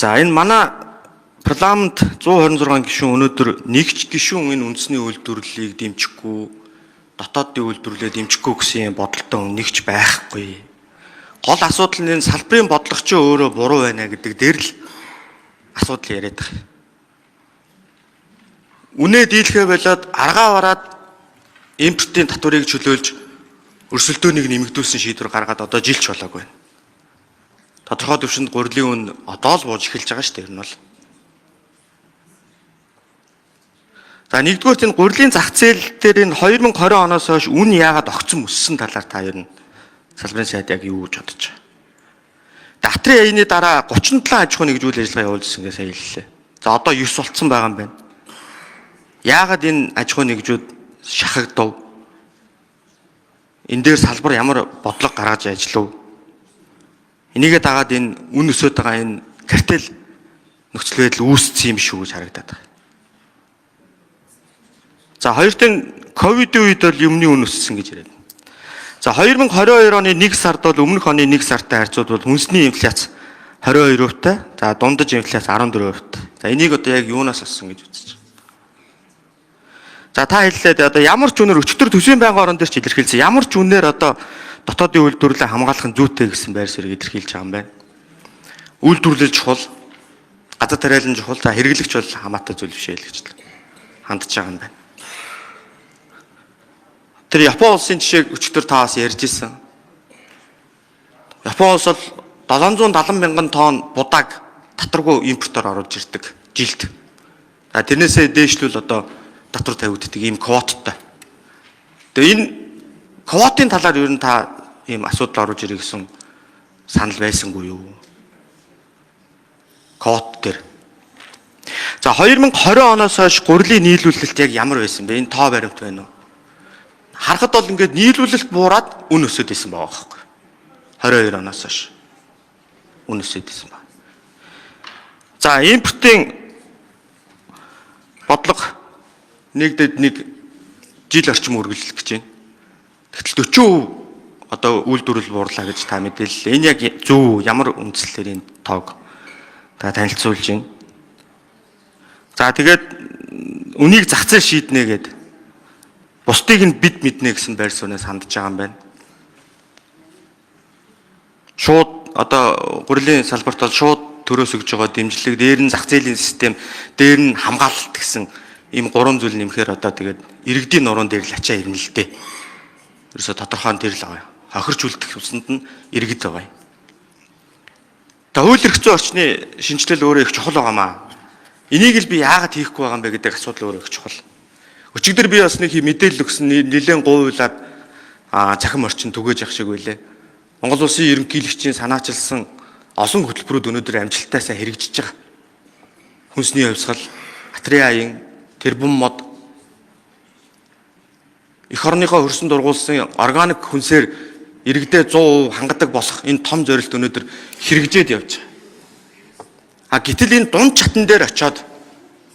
За, энэ манай парламент 126 гишүүн өнөөдөр нэг ч гишүүн энэ үндэсний үйлдвэрлэлийг дэмжихгүй, дотоодын үйлдвэрлэлээ дэмжихгүй гэсэн юм бодолтой хүн нэг ч байхгүй. Гол асуудал нь энэ салбарын бодлого чинь өөрөө буруу байна гэдэг дээр л асуудал яриад байгаа. Үнээ дийлхээ болоод аргаа бараад импортын татварыг чөлөөлж өрсөлдөөнийг нэмэгдүүлсэн шийдвэр гаргаад одоо жилч болоогүй байна. Тодорхой түвшинд гурилын үн одоо л бууж эхэлж байгаа шүү дээ, ер нь бол. За, нэгдүгээр энэ гурилын зах зээл дээр энэ 2020 оноос хойш үн яагаад огцом өссөн талаар та ер нь салбарын сайд яг юу гэж бодож байгаа? Датрын аяны дараа 37 аж ахуйн нэгжүүл ажиллагаа явуулсан гэж сая хэллээ. За, одоо 9 болцсон байгаа юм байна. Яагаад энэ аж ахуйн нэгжүүд шахагдав? Энэ дээр салбар ямар бодлого гаргаж ажиллав? Энийгээ дагаад энэ үн өсөд байгаа энэ картел нөхцөл байдал үүссэн юм шүү гэж харагдаад байна. За, хоёрт нь ковидын үед бол юмны үн өссөн гэж яриад. За, 2022 оны 1 сард бол өмнөх оны 1 сартай харьцуулбал хүнсний инфляц 22%-тай, за дундаж инфляц 14%-тай. За, энийг одоо яг юунаас олсон гэж үзэж байгаа. За, та хэллээ, одоо ямар ч үнээр өчтөр төсвийн байнгын орон дээр ч илэрхийлсэн. Ямар ч үнээр одоо дотоодын үйлдвэрлэлээ хамгаалах нь зүйтэй гэсэн байр суурийг илэрхийлж байгаа юм байна. Үйлдвэрлэл чухал, газар тариалан чухал, за хэрэглэгч бол хамаатай зүйл биш ээ л гэж хандж байгаа юм байна. Тэр Япон улсын жишээг өчтөр та бас ярьж ирсэн. Япон улс бол 770 мянган тонн будааг татваргүй импортоор оруулж ирдэг жилд. За, тэрнээсээ дээшлүүл одоо татвар тавигддаг ийм квоттой. Тэгээ энэ квотын талаар ер нь та ийм асуудал оруулж ирэх гэсэн санал байсангүй юу? Квот дээр. За, 2020 оноос хойш гурилын нийлүүлэлт яг ямар байсан бэ? Энэ тоо баримт байна уу? Харахад бол ингээд нийлүүлэлт буураад үн өсөд исэн байгаа байхгүй. 22 оноос хойш үн өсөд исэн байна. За, импортын бодлого нэгдэд нэг жил орчим үргэлжлэх гэж байна. Тэгтэл 40% одоо үйлдвэрлэл буурлаа гэж та мэдээллээ. Энэ яг зөв ямар үндслээр энэ тоог та танилцуулж байна? За, тэгээд үнийг зах зээл шийднэ гээд бусдыг нь бид мэднэ гэсэн байр сууриас хандж байгаа юм байна. Шууд одоо гурилын салбарт бол шууд төрөөс өгж байгаа дэмжлэг, дээр нь зах зээлийн систем, дээр нь хамгаалалт гэсэн ийм гурван зүйл нэмэхээр одоо тэгээд иргэдийн нуруунд дээр л ачаа ирнэ л дээ. Ерөөсө тодорхой нь тэр л байгаа. Хохирч үлдэх усанд нь иргэд байгаа юм. За, хууль эрх зүйн орчны шинжилэл өөрөө их чухал байгаамаа. Энийг л би яагаад хийхгүй байгаа юм бэ гэдэг асуудал өөрөө их чухал. Өчигдөр би бас нэг мэдээлэл өгсөн, нэлээд гуйлаад цахим орчин түгээж явах шиг байлээ. Монгол улсын ерөнхийлөгчийн санаачилсан олон хөтөлбөрүүд өнөөдөр амжилттай сайн хэрэгжиж байгаа. Хүнсний хувьсгал, Атрын аян, тэрбум мод, эх орныхоо хөрсөн дургуулсан органик хүнсээр иргэдээ 100% хангадаг болох энэ том зорилт өнөөдөр хэрэгжээд явж байгаа. А гэтэл энэ дунд чатан дээр очиод,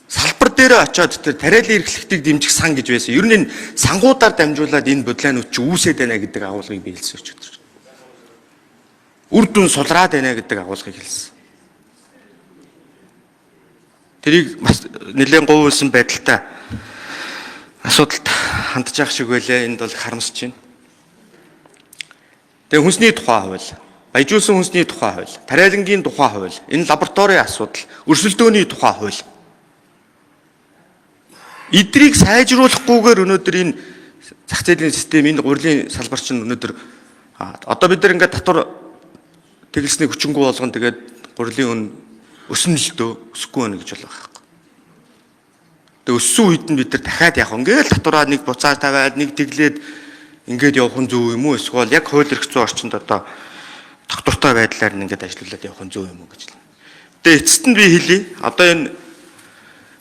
салбар дээр очиод тэр тариалан эрхлэгтийг дэмжих сан гэж байсан. Ер нь энэ сангуудаар дамжуулаад энэ бодлоонууд чи үүсээд байна гэдэг агуулгыг би хэлсэн өчигдөр. Үр дүн сулраад байна гэдэг агуулгыг хэлсэн. Тэрийг бас нэлээд гуйвуулсан байдалтай асуудалд хандж явах шиг байлээ. Энд бол харамсаж байна. Тэгээ хүнсний тухай хууль, баяжуулсан хүнсний тухай хууль, тариалангийн тухай хууль, энэ лабораторийн асуудал, өрсөлдөөний тухай хууль. Эдрийг сайжруулахгүйгээр өнөөдөр энэ зах зээлийн систем, энэ гурилын салбар чинь өнөөдөр одоо бид нар ингээд татвар тэгэлсний хүчингү болгон тэгээд гурилын үн өснө л дөө, өсөхгүй байна гэж бол байхгүй. Тэгээ өссөн үед нь бид нар дахиад яг ингээд татвараа нэг буцаа тавиад нэг тэглээд ингээд явах нь зөв юм уу, эсвэл яг хууль эрх зүйн орчинд одоо тогтвортой байдлаар нь ингээд ажиллуулад явах нь зөв юм уу гэж. Тэгээ эцэст нь би хэлье. Одоо энэ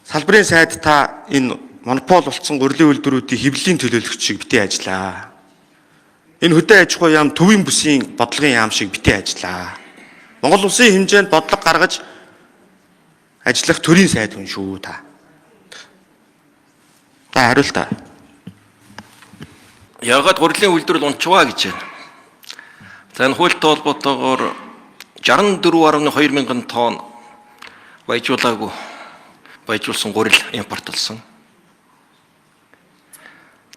салбарын сайд та энэ монопол болцсон гурилын үйлдвэрүүдийн хэвлэлийн төлөөлөгч шиг битгий ажиллаа. Энэ хөдөө аж ахуй яам, төвийн бүсийн бодлогын яам шиг битгий ажиллаа. Монгол улсын хэмжээнд бодлого гаргаж ажиллах төрийн сайд хүн шүү та. Та хариул та. Яагаад гурилын үйлдвэрлэл унчваа гэж байна. За, энэ хуультай холбоотойгоор 64.2 мянган тонн Баяжуулаагүй. Баяжуулсан гурил импортлсон.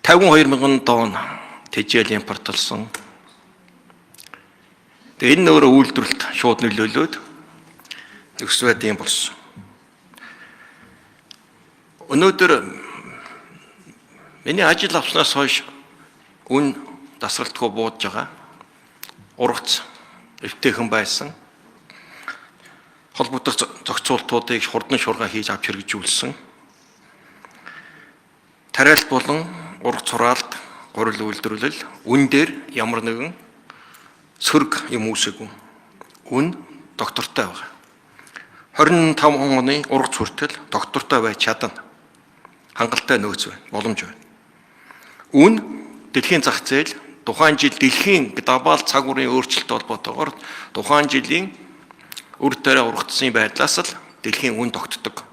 52 мянган тонн тэжээл импортлсон. Тэгээ энэ өөрөө үйлдвэрлэлд шууд нөлөөлөөд нөхцөл байдал юм болсон. Өнөөдөр миний ажил авснаас хойш үн дасгалтгүй буудаж байгаа. Ургац эвтэйхэн байсан. Холбогдох зохицуултуудыг хурдан шуурга хийж авч хэрэгжүүлсэн. Тариалт болон ургац хураалт, гурил үйлдвэрлэл үн дээр ямар нэгэн сөрөг юм үүсээгүй. Үн доктортой байгаа. 25 оны ургац хүртэл доктортой байж чадна. Хангалттай нөөц байна, боломж байна. Үн дэлхийн зах зээл тухайн жил дэлхийн глобал цаг уурын өөрчлөлттэй холбоотойгоор тухайн жилийн үр дээрээ ургацсан байдлаас л дэлхийн үн тогтдог.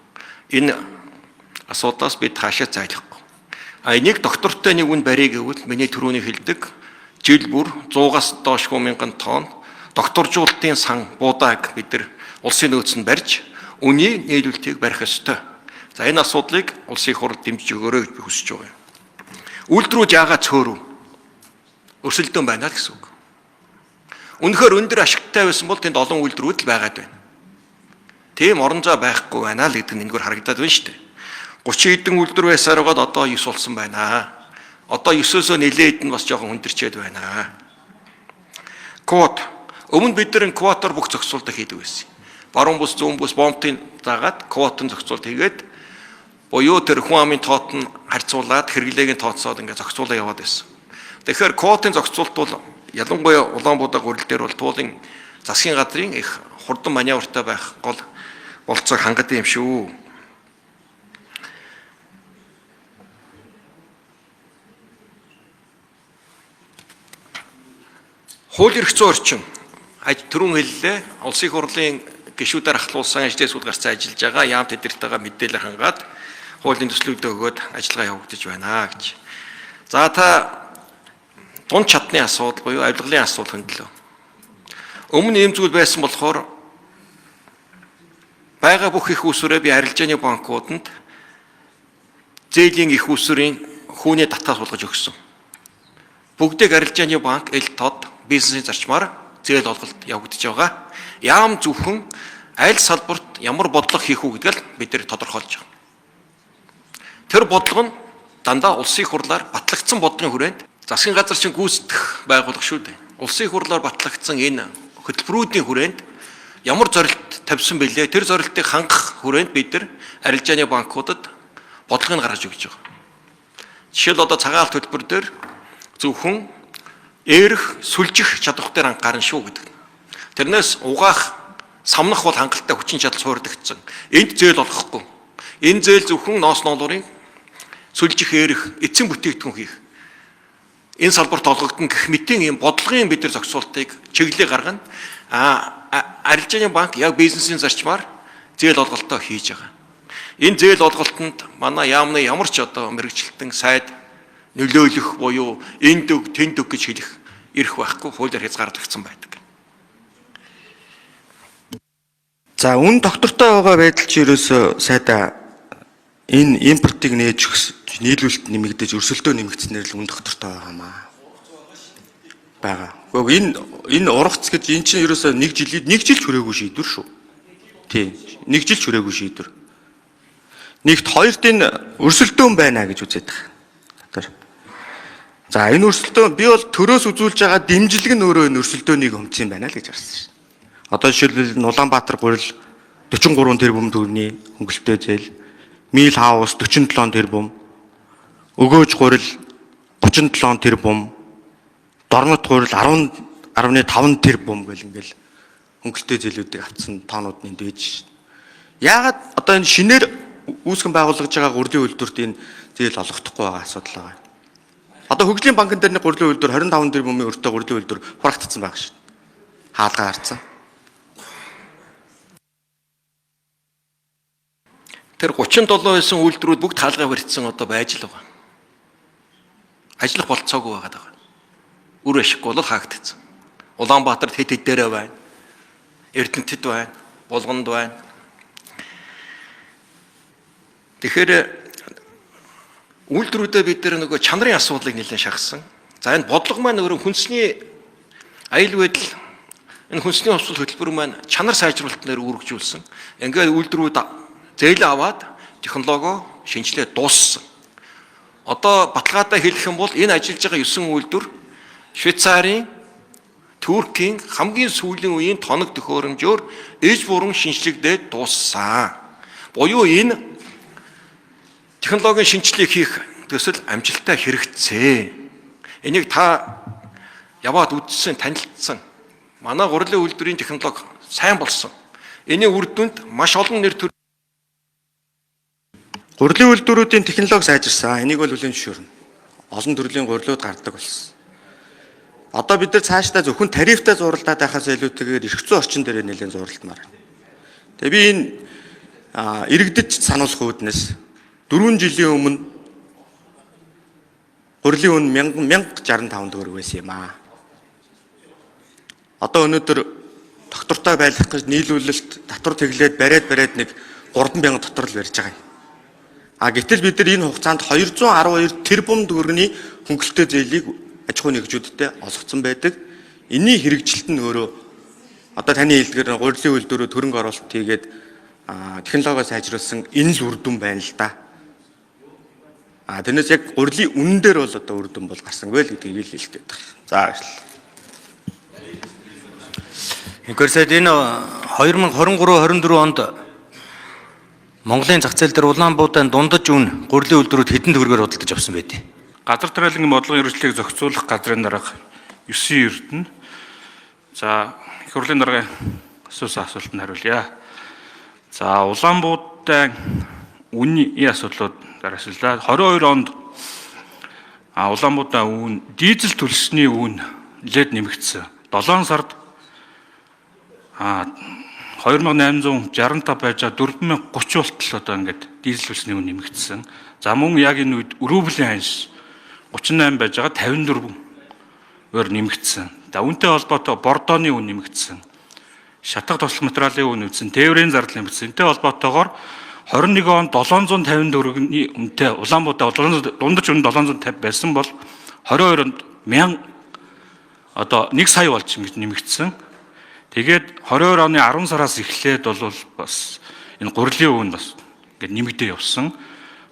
Энэ асуудлаас бид хаашаа зайлахгүй. А энийг доктортой нэг үн барья гэвэл миний түрүүний хэлдэг жил бүр 100-аас доошгүй мянган тонн докторжуулалтын сан буудааг бид нар улсын нөөцөнд барьж үнийн нийлүүлэлтийг барих ёстой. За энэ асуудлыг улсын их хурл дэмжиж өгөөрэй гэж би хүсэж байгаа юм. Үйлдвэрүүд яагаад цөөрөв? Өрсөлдөөн байна л гэсэн үг. Үнэхээр өндөр ашигтай байсан бол тэнд олон үйлдвэрүүд л байгаад байна. Тийм орон зай байхгүй байна л гэдэг нь энэгээр харагдаад байна шүү дээ. 30 хэдэн үйлдвэр байсаар байгаад одоо 9 болсон байна. Одоо 9-өөсөө нэлээд нь бас жоохон хүндэрчээд байна. Квот. Өмнө бид нар квотоор бүх зохицуултыг хийдэг байсан. Баруун бүс, зүүн бүс бомбтын заагаад квотын зохицуулт хийгээд буюу тэр хүн амын тоот нь харьцуулаад хэрэглээг нь тооцоод ингээд зохицуулаа яваад байсан. Тэгэхээр квотын зохицуулт бол ялангуяа Улаанбуудаа гурил дээр бол туулын засгийн газрын их хурдан маневртай байх гол болцоог хангадаг юм шүү. Хууль эрх зүйн орчин түрүүн хэллээ. Улсын их хурлын гишүүдээр ахлуулсан ажлын сүүл гарцаа ажиллаж байгаа яам тэдэртэйгээ мэдээлэл хангаад хуулийн төслүүдээ өгөөд ажиллагаа явагдаж байна гэж. За та дунд чадны асуудал буюу авилгалын асуудал хөндлөө. Өмнө ийм зүйл байсан болохоор байгаа бүх их усүрээ би арилжааны банкуданд зээлийн их усүрийн хүүний татаас суулгаж өгсөн. Бүгдийг арилжааны банк, эл тод, бизнесийн зарчмаар зээл олголт явагдаж байгаа. Яам зөвхөн аль салбарт ямар бодлого хийх үү гэдгийг бид нэр тодорхойлж байгаа. Тэр бодлого нь дандаа улсын их хурлаар батлагдсан бодлогын хүрээнд засгийн газар чинь гүйцэтгэх байгууллага шүү дээ. Улсын их хурлаар батлагдсан энэ хөтөлбөрүүдийн хүрээнд ямар зорилт тавьсан бэлээ? Тэр зорилтыг хангах хүрээнд бид нар арилжааны банкудад бодлогыг гаргаж өгч байгаа. Жишээл одоо цагаан алт төлбөр дээр зөвхөн ээрх, сүлжих чадвар дээр анхаарна шүү гэдэг. Тэрнээс угаах, самнах бол хангалттай хүчин чадал суурдагдсан. Энд зээл олгохгүй. Энэ зээл зөвхөн ноос ноолуурын сүлжих, ээрх, эцсийн бүтээгдэхүүн хийх. Энэ салбарт олгогдсон гэх мэтийн ийм бодлогын бид нар зохицуултыг чиглэлийг гаргана. Арилжааны банк яг бизнесийн зарчмаар зээл олголтоо хийж байгаа. Энэ зээл олголтонд манай яамны ямар ч одоо мэрэгчлэлтэн сайд нөлөөлөх буюу энд өг, тэнд өг гэж хэлэх эрх байхгүй, хуулиар хязгаарлагдсан байдаг. За үн доктортой байгаа байдал чи ерөөсөө сайдаа энэ импортыг нээж нийлүүлэлт нэмэгдэж өрсөлдөө нэмэгдснээр л үн доктортой байгаа маа. Байгаа. Гэхдээ энэ ургац гэж эн чинь ерөөсөө нэг жилид нэг жил ч хүрээгүй шийдвэр шүү. Тийм. Нэг жил ч хүрээгүй шийдвэр. Нэгт хоёрт энэ өрсөлдөөн байна гэж үзээд байгаа. Тэр. За энэ өрсөлдөөн би бол төрөөс үзүүлж байгаа дэмжлэг нь өөрөө энэ өрсөлдөөнийг өмцсөн байна л гэж харсан шин. Одоо жишээлбэл Улаанбаатар гурил 43 тэрбум төгрөгийн хөнгөлөлттэй зээл, Мил хаус 47 тэрбум, Өгөөж гурил 37 тэрбум, Дорнот гурил 10.5 тэрбум гэл ингээл хөнгөлөлттэй зээлүүдийг авцсан тоонууд нь дэж. Яагаад одоо энэ шинээр үүсгэн байгуулагдж байгаа гурлийн үйлдвэрт энэ зээл олгохдохгүй байгаа асуудал байгаа. Одоо хөгжлийн банкн дээр нэг гурлийн үйлдвэр 25 тэрбумын өртөө гурлийн үйлдвэр хураагдсан байгаа шин. Хаалгаа харцсан. Тэр 37 байсан үйлдвэрүүд бүгд хаалгаа барьцсан одоо байж л байгаа. Ажиллах болцоогүй байгаад байгаа. Үр ашиггүй бол хаагдсан. Улаанбаатарт хэд хэд дээрээ байна. Эрдэнэтэд байна. Булганд байна. Тэгэхээр үйлдвэрүүдээ бид нар нөгөө чанарын асуудлыг нэлээд шахсан. За энэ бодлого маань өөрөө хүнсний аюул байдал энэ хүнсний хувьсгал хөтөлбөр маань чанар сайжруулалт нэр үүрэгжүүлсэн. Ингээд үйлдвэрүүд зээл аваад технологио шинжилээ дууссан. Одоо баталгаатай хэлэх юм бол энэ ажиллаж байгаа 9 үйлдвэр Швейцарын, Туркийн хамгийн сүүлийн үеийн тоног төхөөрөмжөөр ээж буран шинжлэгдээд дууссан. Буюу энэ технологийн шинжилгээг хийх төсөл амжилттай хэрэгцээ. Энийг та яваад үзсэн, танилцсан. Манай гурилын үйлдвэрийн технологи сайн болсон. Энийн үр дүнд маш олон нэр төр Гурилын үйлдвэрүүдийн технологи сайжирсан. Энийг бол хүлээн зөвшөөрнө. Олон төрлийн гурилууд гардаг болсон. Одоо бид нар цаашдаа зөвхөн тарифтай зуралдаад байхаас илүүтэйгээр эрх зүйн орчин дээр нэлээд зуралдмаар байна. Тэгээ би энэ иргэдэд сануулах үүднээс 4 жилийн өмнө гурилын үн 1065 төгрөг байсан юм аа. Одоо өнөөдөр доктортой байлгах гэж нийлүүлэлт татвар тэглээд бариад нэг 3000 дотор л барьж байгаа юм. А гэтэл бид нар энэ хугацаанд 212 тэрбум төгрөгийн хөнгөлөлттэй зээлийг аж ахуйн нэгжүүдтэй олгоцсон байдаг. Энийн хэрэгжилт нь өөрөө одоо таны хэлдгээр гурилын үйлдвэрүүд хөрөнгө оруулалт хийгээд технологио сайжруулсан энэ л үр дүн байна л да. А тэрнээс яг гурилын үнэн дээр бол одоо үр дүн бол гарсангүй л гэдгийг л хэлэх гээд байна. За баярлалаа. Инкер сайд энэ 2023 24 онд Монголын зах зээл дээр Улаанбуудын дундаж үн гурилын үйлдвэрүүд хэдэн төгрөгөөр худалдаж авсан бэ? Газар тариалангийн бодлогын хэрэгжлийг зохицуулах газрын дарга 9 Эрдэнэ. За их хурлын даргын асуусан асуултанд хариулъя. За Улаанбуудын үнийн асуудлууд дараалал. 22 онд Улаанбуудын үн дизель төлсний үн нэлээд нэмэгдсэн. 7 сард 2865 байж байгаа 4030 болтол одоо ингээд дизель төлсний үн нэмэгдсэн. За мөн яг энэ үед рублийн ханш 38 байж байгаа 54-өөр нэмэгдсэн. За үүнтэй холбоотой бордооны үн нэмэгдсэн. Шатах туслах материалын үн нэмэгдсэн, тээврийн зардал нэмэгдсэн. Энтэй холбоотойгоор 21 онд 750 төгрөгийн үнэтэй Улаанбуудаа дундаж үн 750 байсан бол 22 онд 1000 одоо 1 сая болж ингэж нэмэгдсэн. Тэгээд 22 оны 10 сараас эхлээд бол бас энэ гурилын үн бас ингээд нэмэгдээ явсан.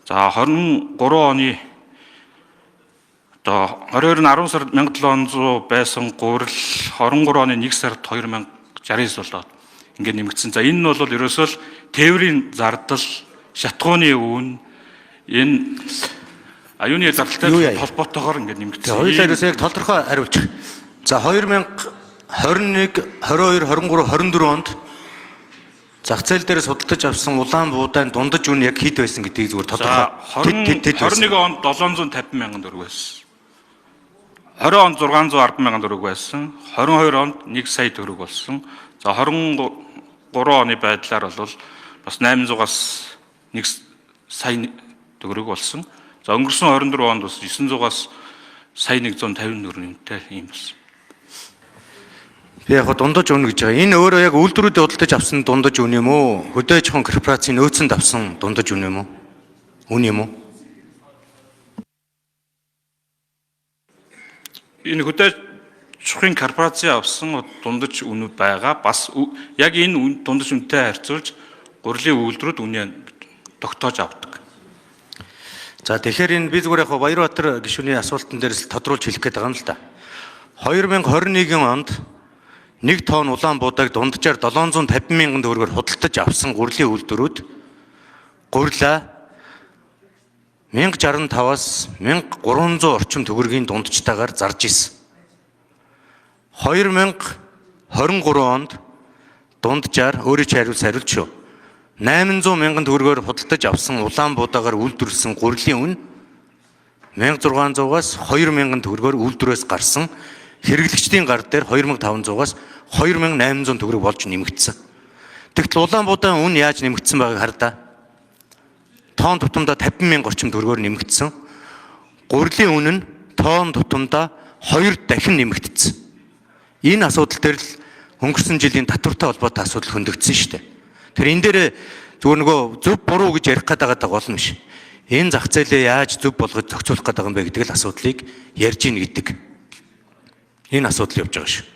За 23 оны одоо 22-ны 10 сард 1700 байсан гурил 23 оны 1 сард 2069 болоод ингээд нэмэгдсэн. За энэ нь бол ерөөсөө л тээврийн зардал, шатхууны үн энэ аюуны зардалтай холбоотойгоор ингээд нэмэгдсэн. Хоёулаа ерөөсөө яг тодорхой хариулчих. За 2021, 22, 23, 24 онд зах зээл дээрээс худалдаж авсан Улаанбуудын дундаж үн яг хэд байсан гэдгийг зүгээр тодорхой. 21 онд 750 мянган төгрөг байсан. 20 онд 610 мянган төгрөг байсан. 22 онд 1 сая төгрөг болсон. За 23 оны байдлаар бол бас 800-аас 1 сая төгрөг болсон. За өнгөрсөн 24 онд бас 900-аас сая 150 төгрөг юм болсон. Би яг дундаж үн гэж байгаа. Энэ өөрөө яг үйлдвэрүүдийн худалдаж авсан дундаж үн юм уу? Хөдөө аж ахуйн корпорацийн нөөцөнд авсан дундаж үн юм уу? Үн юм уу? Энэ хөдөө аж ахуйн корпорацийн авсан дундаж үнүүд байгаа. Бас яг энэ дундаж үнэтэй харьцуулж гурилын үйлдвэрүүд үнэ тогтоож авдаг. За тэгэхээр энэ би зүгээр яг Баярбаатар гишүүний асуултан дээрс тодруулж хэлэх гээд байгаа юм л да. 2021 онд 1 тонн Улаанбуудаг дунджаар 750 мянган төгрөгөөр худалдаж авсан гурилын үйлдвэрүүд гурилаа 1065-аас 1300 орчим төгрөгийн дунджтайгаар зарж исэн. 2023 онд дунджаар өөрийн чинь хариулт шүү. 800 мянган төгрөгөөр худалдаж авсан Улаанбуудаагаар үйлдвэрлэсэн гурилын үн 1600-аас 2000 төгрөгөөр үйлдвэрээс гарсан хэрэглэгчдийн гар дээр 2500-аас 2800 төгрөг болж нэмэгдсэн. Тэгтэл Улаанбуудын үн яаж нэмэгдсэн байгааг хардаа. Тоон тутамдаа 50 мянга орчим төгрөгөөр нэмэгдсэн. Гурилын үн нь тоон тутамдаа 2 дахин нэмэгдсэн. Энэ асуудал дээр л өнгөрсөн жилийн татвартай холбоотой асуудал хөндөгдсөн шүү дээ. Тэр энэ дээр Зүгээр нөгөө зөв буруу гэж ярих гээд байгаа гол нь биш. Энэ зах зээлээ яаж зөв болгож зохицуулах гээд байгаа юм бэ гэдэг л асуудлыг ярьж ийн гэдэг. Энэ асуудал явж байгаа шүү.